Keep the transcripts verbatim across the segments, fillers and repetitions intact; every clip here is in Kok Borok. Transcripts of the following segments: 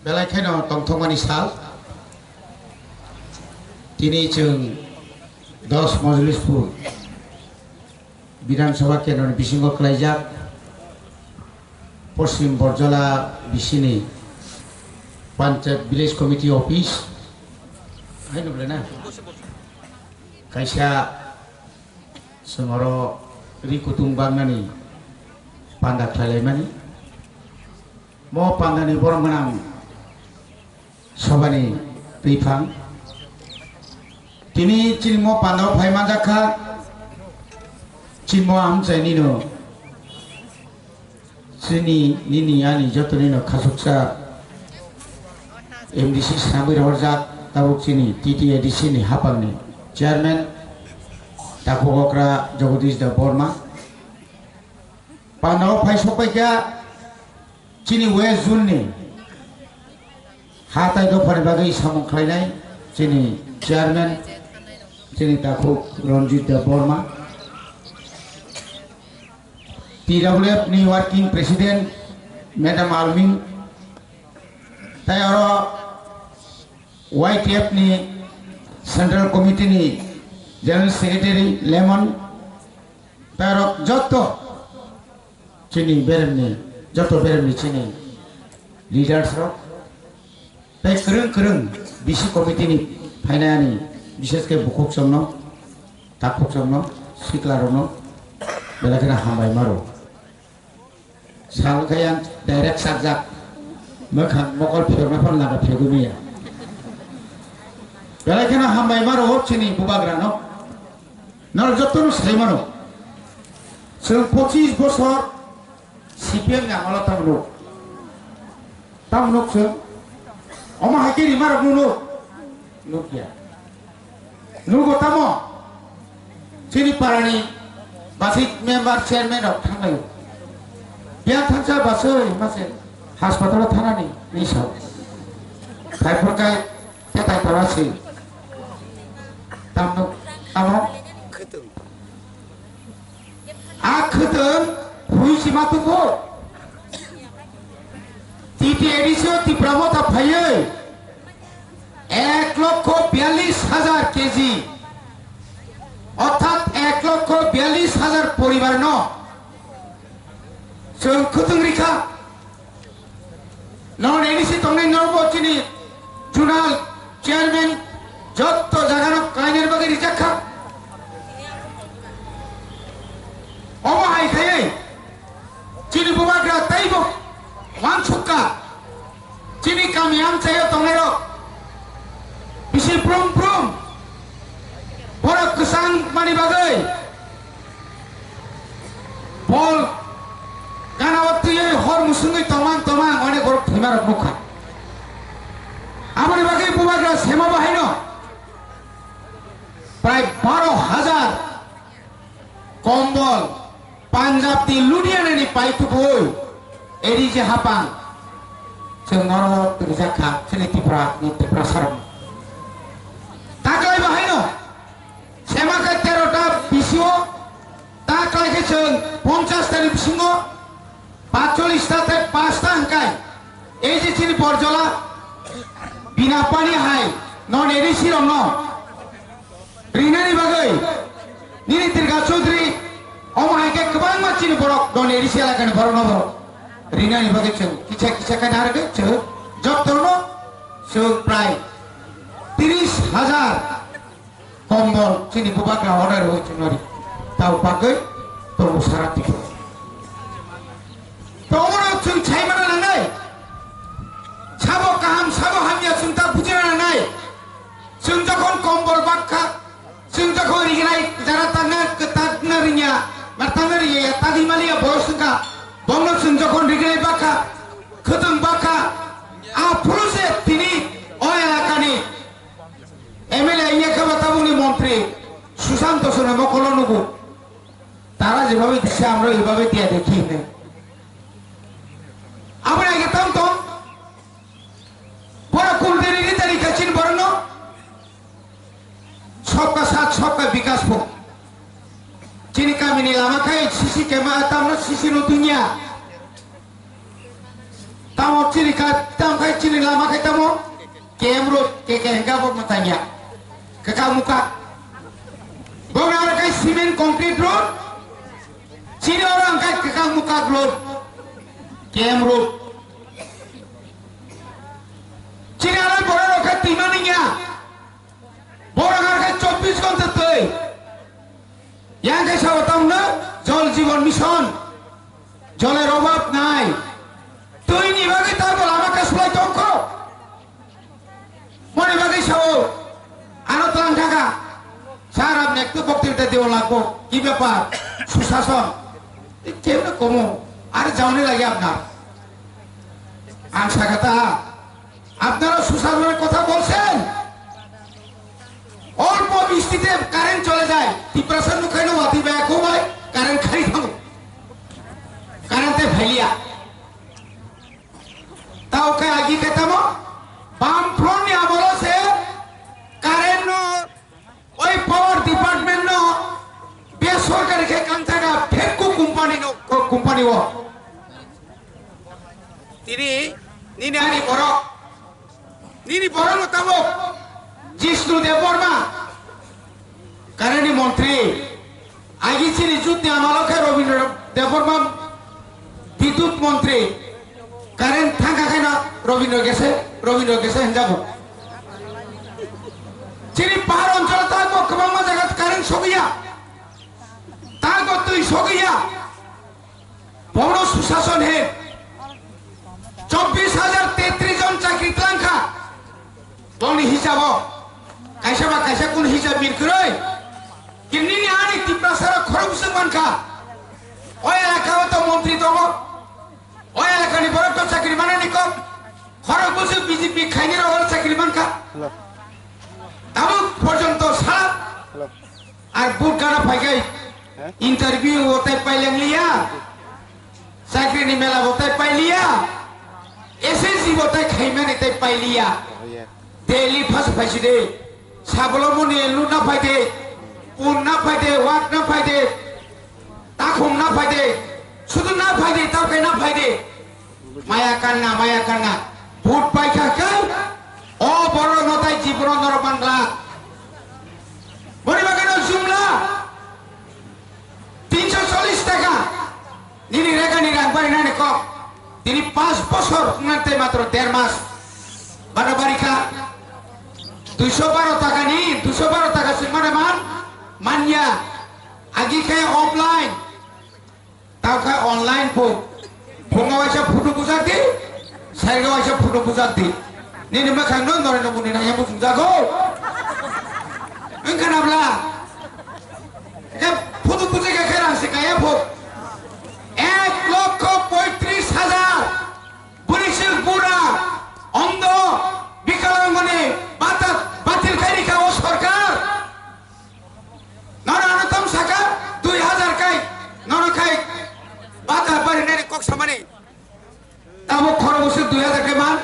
Belai kheno tongthokmani sal. Tini chwng dos Mojlispur Bidhan Sabha kendroni bisingo khlaijak Poschim Borjola bisini Panchayat Village Committee Office, haino bole na? Kaisa chwng oro ri kutung bangnani panda khlailaimani. Mo pandani borok gwnang sobani twiphang. Tini chini mo pandao phai manjak kha, chini mo amchaini no chini nini ani jotoni no khasuksa M D C swnamwi rohorjak tabuk chini T T A D C ni hapangni chairman Takhuk Okra Jagadish Debbarma. Pandao phai sokpaikha chini West Zone ni ha tai dophani bagwi samung khlainai chini chairman, chini Takhuk Ranjit Debbarma, T W F ni working president Madam Almin, tai oro Y T F ni Central Committee ni General Secretary Lemon, tai oro joto chini beremni, joto beremni chini leaders rok, tei kwrwng kwrwng B C committee ni phainani, bishesh khe bukhuk chomno, takhuk chomno, sikla rokno belai kheno hambai maro. Sal khe yang direct sakjak, mwkhang mokol phiyokna phano laga phiyogwi maya. Belai kheno hambai maro chini bubagrano. Norok jotono sai mano. Chwng pochis bosor C P M ni amalo tamo nuk. Tamo nuk chwng. Omo hai khe rima rok nuk nuk. Nuk ya. Nugo tamo. Chini parani basi member chairman rok thanglaio. Biya thangsa basoi mase hospital thanani ni sao. Khai phurkai Khe tai tara si. Tamno, tamo? A khwtwng hui si ma tuko. T T A D C o Tipra Motha phaiwi ek lokho biyallis hajar K G, orthat ek lokho biyallis hajar poribar no chwng khwtwng rikha. Non A D C tongnai norok bo chini zonal chairman jotto jagano khlainani bagwi rijak kha. Omo hai khaiwi chini bubagra teibo wansukha. Chini kami amchaio tongnairok bisi brum brum borok kwchang mani bagwi bol gana o twiwi hor musungwi tongmang tongmang onek borok thwimarok nukha. Aboni bagwi bubagra sema bahaino prai baro hajar kombol Punjab ni Ludhiana ni paitubui eri je hapang chwng oro twijak kha chini Tripura ni Tripura sarok. Taklai bahaino sema khe tero ta bisio taklai khe chwng ponchas ta ni bisingo patchollis ta tei pas ta hwnkhe ei je chini Borjola bina pani hai non A D C rokno rinani bagwi nini Dirga Chaudhary omo hai khe kwbangma chini borok don A D C elakani borokno bo rinani bagwi chwng kisa kisa khe narwgwi chwng jottono chwng prai tris hajar kombol chini bubagra order rwui chwngno ri tao bagwi tongo sara Tripura. To omono chwng saimana nangnai, sabo kaham sabo hamya chwng ta bujina nangnai. Chwng jokhon kombol bakha, chwng jokhon rignai jara tangna, tangna ringya, mar tangna ringya, ya tagwi maliya boyos wngkha, bongno chwng jokhon rignai bakha, khwtwng bakha, aphuru se tini o elakani M L A wngya khe bo tabukni montri Sushant Soni mokolo nugo. Tara jebabe dise amro ebabe diya dekhi hine. Aboni age tong tong. Bora kul deri ri dari kachin borno. Sabka saath, sabka bikas po. Chini kamini lama khai sisi kema tamno sisi no dunya. Tamo chini ka, tam khai chini lama khai tamo. K M road, K K hingka bo mwtangya. Kwkak mukak. Bo na khai cement concrete road. Chini oro ang khai kwkak mukak road. K M road. Chini alai borok rok khai twima ningya. Borok ang khai chobbish ghonta twi. Yang khe sao tamno Jal Jeevan Mission, joler obab nai. Twi ni bagwi tamo lama kasulai tongkho. Moni bagwi sao, ano tlang thaka. Sir, apni ektu boktwita diwa lagbo. Ki bepar? Susason. Kemne komo? Are jaone lage apnar. Ang sakata. Apnara susasoner kotha bolchen. Olpo bistite current chole jai. Tiprasa nukhai no wati bai, ko bai, current khai thango. Current te phailiya. Tao khe agi khe tamo? Bam front ni amolo se current no, oi power department no, besorkari khe kangthaka phekku company no, company o. Tini, nini ani borok. Nini borok no tabuk Jishnu Debbarma, karani montri, agi chini jutni amalo khe Robindra Debbarma bidut montri, current thangkha khe no Robindra gese, Robindra gese hinjago. Chini pahar oncholo tabo kwbangma jaga current sogiya, tabo twi sogiya. Bono susason he chobbish hajar tetris jon chakri tlangkha. Boni hisabo kaisa ba kaisa kun hisab mir kwrwi. Kinini ani Tiprasara khorok bwswk mankha. O elaka o to montri tongo. O elakani borok to chakri manani kok. Khorok bwswk B J P khaini rok chakri mankha. Hello. Tabuk porjonto sala. Hello. Ar vote gana phaikai, eh? Interview bo tai paileng liya, chakri ni mela bo tai pailiya, S S C bo tai khaimani tai pailiya. Oh, yeah. Delhi phas phaisi de, sabolo muni lu na phai de, pun na phai de, wak na phai de, takhum na phai de, sudu na phai de, taukai na phai de. Maya kanna, maya kanna. Vote paikha khe, o borok no tai jibro norok manla. Boni bagwi no jumla tinsho chollish taka. Nini rega ni rang bari nani kok. Tini panch bosor ngan tai matro der mas. Bana bari kha. Duiso baro taka ni, duiso baro taka sing mana man? Manya. Agi khe offline. Tao kha online phone. Phone o waisa photo bujak di, side o waisa photo bujak di. Nini mwkhang no Narendra Modi nang yamu jungjago. Wngkha na bla? Ke photo bujak ya khe rang se kaya pho. Ek lokho poitris hajar. Bwrwi se bura, ondo, bikalang mani bata, batil khai rikha o sorkar. Nono ano tong saka, dui hajar kai, nono khai, bata bari nani kok samani. Tabo khoro bwswk dui hajar kai man?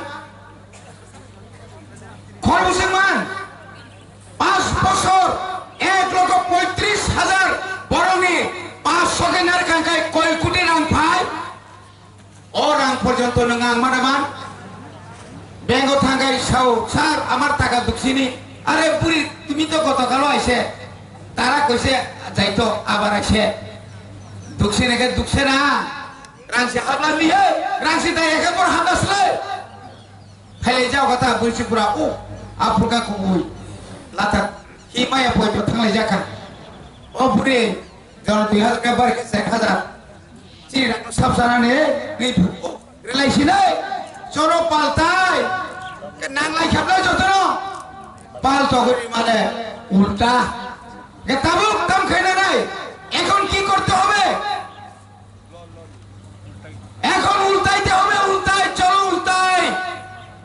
Khoro bwswk man? Panch bosor, ek lokho poitris hajar borokni panch soke narkang kai koi koti rang phai? O rang porjonto nwng ang mana man? Bengo thangkai sao, "Sir, amar taka duksini." "Are buri, tumi to gotokalo aise." Tara koise, "Jaito, abar aise." Duksini ke duksena. Rangsi habla mihe, rangsi daya ke bor habla sle. Phele jao kata buri si pura, "O, apurka kubui." Lata, hi maya poi to thanglai jaka. O buri, jor dui hajar ke bar ke sek hajar. Chini rang sab sana ne, ni phu. Relai sinai, choro paltai. Ke nang lai khap lai jotono. Pal to gori mane ulta. Ke tabuk tam khaina nai. Ekhon ki korte hobe? Ekhon ultaite hobe, ultai, cholo ultai.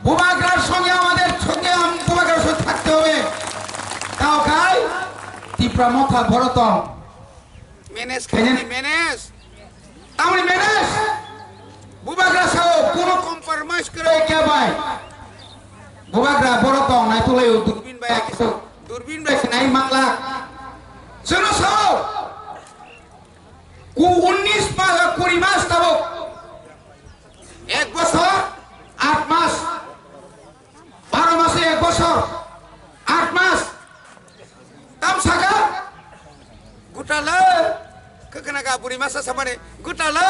Bubagrar songe amader songe am-, Bubagrar songe thakte hobe. Tao khai, Tipra Motha boro tong. Manage khainani manage. Tamni manage. Bubagra sao kuno compromise kwrwi kya bai. Bubagra boro tong nai tulai o durbin bai kisu. Durbin bai sinai mangla. Jono sao. Ku unnis mas, kuri mas tabuk. Ek bosor, Aat mas, baro mase ek bosor, aat mas. Tam saka? Gutala. Kekena ga buri masa samane. Gutala.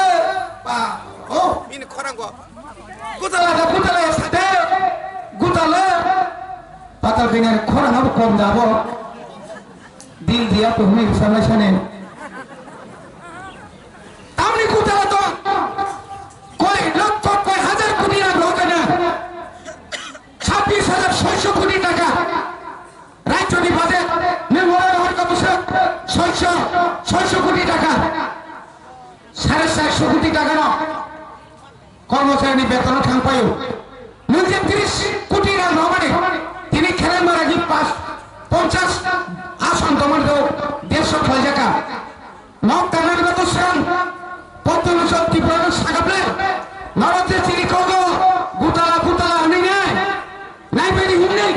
Pa. Oh, ini khorang go. Gutala da gutala ya sate. Gutala. Patal bini khorang abo kom da bo. Dil dia to huni samai sane. Tamni gutala to. Koi lokho koi hajar koti na lokana. Chhabbish hajar soisho koti taka. Rajyoni budget ni mora rohor ka bwswk soisho, soisho koti taka, sare charso koti taka no kormochari ni beton thang paio. Nung je tris koti rang romani tini khelai mara ni pas ponchas ason tomani do dersho khlaijaka. Nok tanani bato srang potolo sot Tripura no sagaple. Noro je chiri kogo gutala gutala hwnwi nai. Nai bini hwnwi.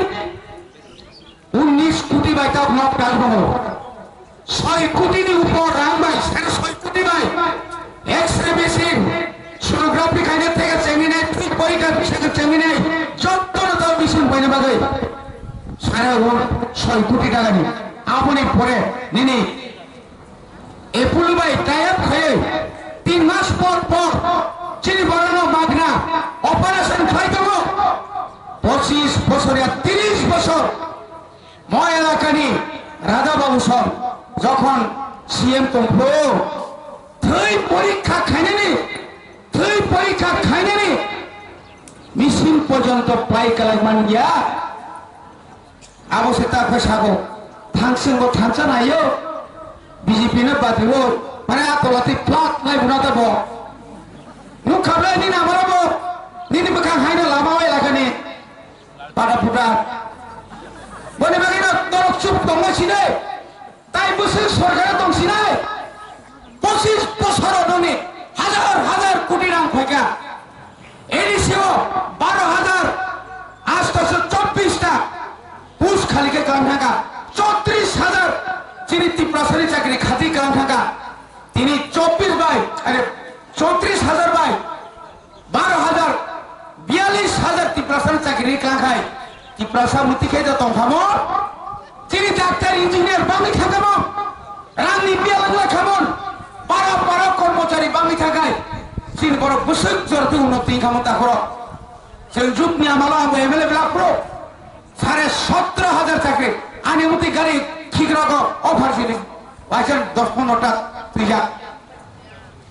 Unnish koti bai tak nok tal bo. Soi koti ni upor rang bai, sare soi koti bai. X-ray machine, sonography khaina theke chengni nai, thik porikha bisake chengni nai. Jotto no tal machine paina bagwi. Sare o soi koti taka ni. Aboni pore nini Apollo bai tie up khaiwi tin mas por por chini borokno magna operation khlai tongo. Pochis bosor ya tris bosor mo elakani Radha Babu song jokhon C M tongphuru thwi porikha khainani, thwi porikha khainani machine porjonto pai kalai man ya. Abo se ta khe sago, thangsing bo thansa naio, B J P no bati bo, mane a tola twi plak nai buna ta bo. Nuk khablai ni namara bo, nini bwkhang haino lama wai lakani, pada puta. Boni bagwi no norok chup tongma sinai. Tai bwswk sorkar tong sinai, pochis bosor noni hazar hazar koti rang phaikha. A D C o baro hazar astoso chobbish ta post khali khe klang thangkha, chotris hazar chini Tiprasani chakri khati klang thangkha. Tini chobbish bai, are, chotris hazar bai baro hazar, biyalish hazar Tiprasa no chakri klang khai. Tiprasa muti khe da tong khamo. Chini doctor, engineer bangwi thangkamo. Rang ni biyal wngla khamon. Para para kormochari bangwi thangkhai. Chini borok bwswk jor tu unnoti khamo takhoro. Chwng juk ni amalo abo M L A block pro. Sare sotro hazar chakri. Ani muti gari khikrok offer sini. Wajan dos pondro ta twijak.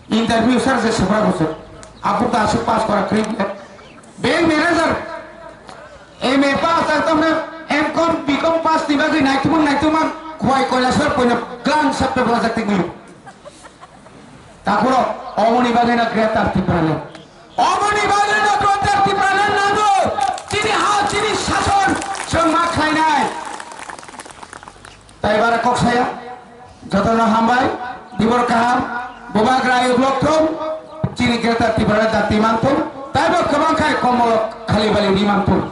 Interview sir je sabra bosor. Apu ta asuk pass kora kri. Bank manager. M A pass, ekdom ne M com, B com pass ni bagwi naituman, naituman. Khwai koila sir poino glan sabta bwlajak tingwi. Takhoro, omoni bagwi na Greater Tipraland. Omoni bagwi na Greater Tipraland nango. Chini ha, chini sason, chwng ma khlainai. Tai bara kok saya, jotono hambai, dibor kaham, bubagra ayuk lokthung, chini Greater Tipraland dati mangthung, taibo kwbang khai komolo khali bali ri mangthung.